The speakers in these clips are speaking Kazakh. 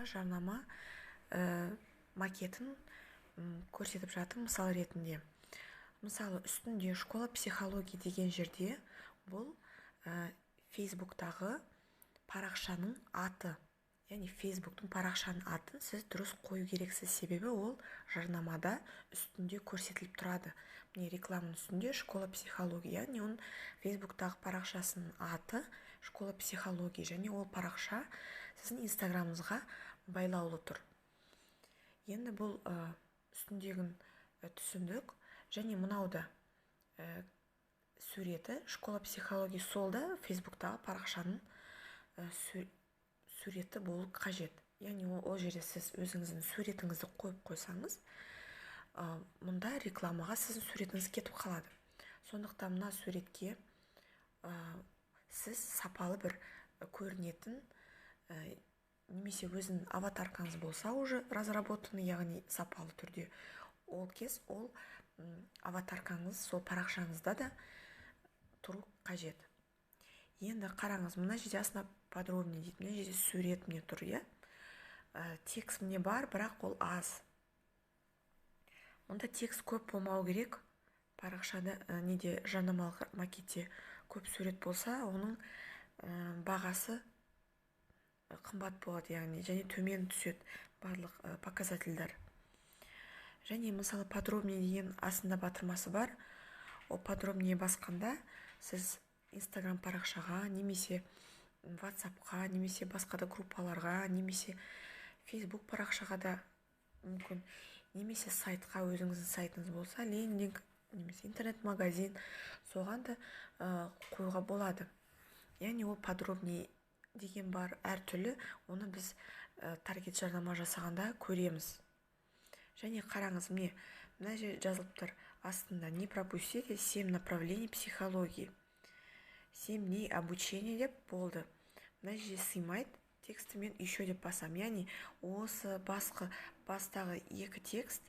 Жарнама макетін көрсетіп жатыр мысал ретінде. Мысалы, үстінде «Школа психологии» деген жерде бұл Фейсбуктағы парақшаның аты. Яғни Фейсбуктың парақшаның атын сіз дұрыс қою керексіз, себебі ол жарнамада үстінде көрсетіліп тұрады. Міне, рекламаның үстінде «Школа психологии», яғни оның Фейсбуктағы парақшасының аты «Школа психологии», және ол парақша сіздің Инстаграмыңызға байлаулы тұр. Енді бұл үстіндегін түсіндік, және мынау да суреті «Школа психологии», сол да Фейсбуктағы парақшаның суреті болу қажет. Яғни ол жерде сіз өзіңіздің суретіңізді қойып қойсаңыз, мұнда рекламаға сіздің суретіңіз кетіп қалады. Сондықтан мына суретке сіз сапалы бір көрінетін немесе өзінің аватаркаңыз болса, уже разработанный, яғни сапалы түрде, ол кез ол аватаркаңыз сол парақшаңызда да тұру қажет. Енді қараңыз, мына жерде астына «Подробнее» дейді, мына жерде сурет міне тұр, иә. Текст міне бар, бірақ ол аз. Мұнда текст көп болмау керек. Парақшада, неде, жарнамалық макетте көп сурет болса, оның бағасы қымбат болады, яғни және төмен түседі барлық показательдер. Және мысалы, «Подробнее» деген астында батырмасы бар. Ол «Подробнее» басқанда сіз Инстаграм парақшаға немесе Ватсапқа, немесе басқа да группаларға, немесе Фейсбук парақшаға да мүмкін, немесе сайтқа, өзіңіздің сайтыңыз болса, лендинг немесе интернет магазин, соған да қоюға болады. Яғни ол «Подробнее» деген бар, әртүрлі, оны біз таргет жарнама жасағанда көреміз. Және қараңыз, міне, мына жерде жазылып тұр астында: «Не пропустите семь направлений психологии, 7 дней обучения» деп болды. Мына жерде сыймайды тексті, мен «Еще» деп басамын. Яғни осы басқы бастағы екі текст,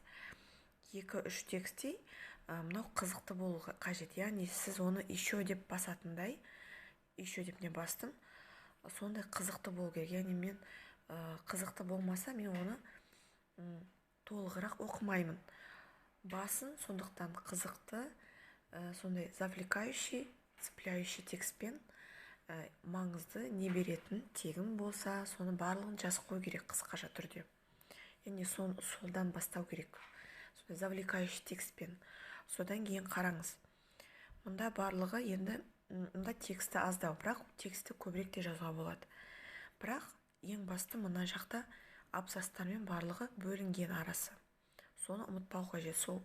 екі үш тексттей мынау қызықты болу қажет. Яғни сіз оны «Еще» деп басатындай, «Еще» деп не бастым, сондай қызықты болу керек. Яғни мен қызықты болмаса, мен оны толығырақ оқымаймын басын. Сондықтан қызықты, сондай завлекающий, цепляющий текстпен, маңызды не беретін, тегін болса, соны барлығын жазып қою керек қысқаша түрде. Яғни солдан бастау керек, сондай завлекающий текстпен. Содан кейін қараңыз, мұнда барлығы енді мында тексті аздау, бірақ текстті көбірек те жазуға болады. Бірақ ең басты мына жақта абзацтармен барлығы бөлінген арасы, соны ұмытпау қажет. Сол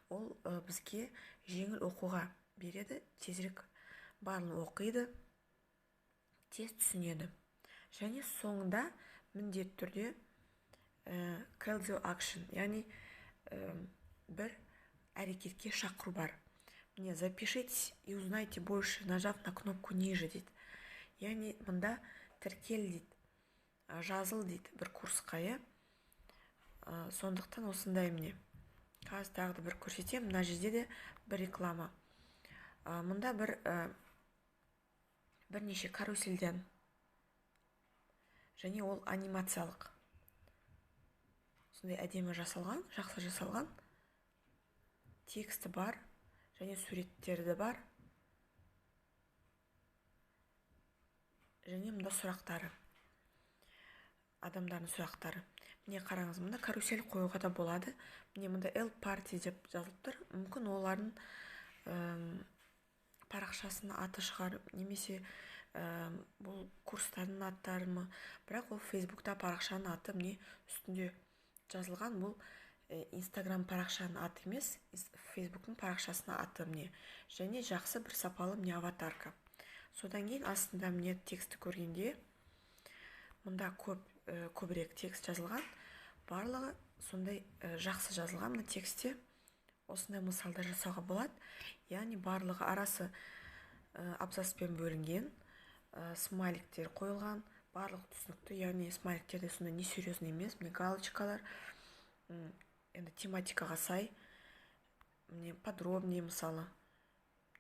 ол бізге жеңіл оқуға береді, тезірек барлығын оқиды, тез түсінеді. Және соңында міндетті түрде call to action, яғни бір әрекетке шақыру бар. Міне, «Запишитесь и узнайте больше, нажав на кнопку ниже» дейді. Яғни мында тіркел дейді, жазыл дейді бір курсқа, иә. Сондықтан осындай, міне, қазір тағы да бір көрсетемін. Мына жерде де бір реклама. Мұнда бір бірнеше карусельден және ол анимациялық, сондай әдемі жасалған, жақсы жасалған, тексті бар және суреттері де бар. Және мында сұрақтары, адамдардың сұрақтары. Міне, қараңыз, мында карусель қоюға да болады. Міне, мында «Л парти» деп жазылып тұр. Мүмкін, олардың парақшасының аты шығар немесе бұл курстардың аттары ма, бірақ ол Фейсбукта парақшаның аты, міне, үстінде жазылған. Бұл Инстаграм парақшаның аты емес, Фейсбуктың парақшасының аты, міне. Және жақсы бір сапалы, міне, аватарка. Содан кейін астында, міне, текстті көргенде, мұнда көп, көбірек текст жазылған, барлығы сондай жақсы жазылған. Мына текстте осындай мысалдар жасауға болады. Яғни барлығы арасы абзацпен бөлінген, смайликтер қойылған, барлығы түсінікті. Яғни смайликтер де сондай несерьезный емес, міне, галочкалар, енді тематикаға сай. Міне, «Подробнее», мысалы,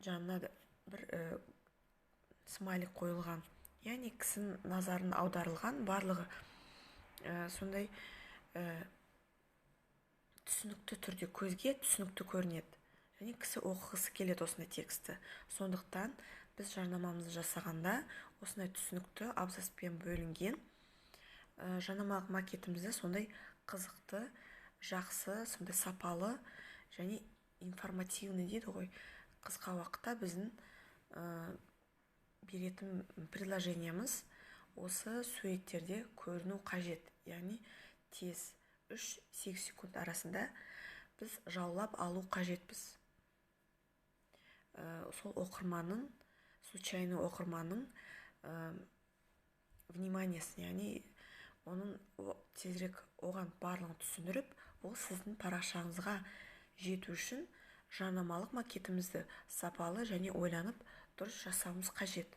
жанына да бір смайлик қойылған. Яғни кісінің назарын аударылған барлығы. Сондай түсінікті түрде, көзге түсінікті көрінеді және кісі оқығысы келеді осындай текстті. Сондықтан біз жарнамамызды жасағанда осындай түсінікті абзацпен бөлінген жарнамалық макетімізді сондай қызықты, жақсы, сондай сапалы және информативный дейді ғой, қысқа уақытта біздің беретін предложениеміз осы суреттерде көріну қажет. Яғни тез, 3-8 секунд арасында біз жаулап алу қажетпіз сол оқырманның, случайный оқырманның вниманиесін, яғни оның тезірек оған барлығын түсіндіріп, ол сіздің парақшаңызға жету үшін жарнамалық макетімізді сапалы және ойланып, дұрыс жасауымыз қажет.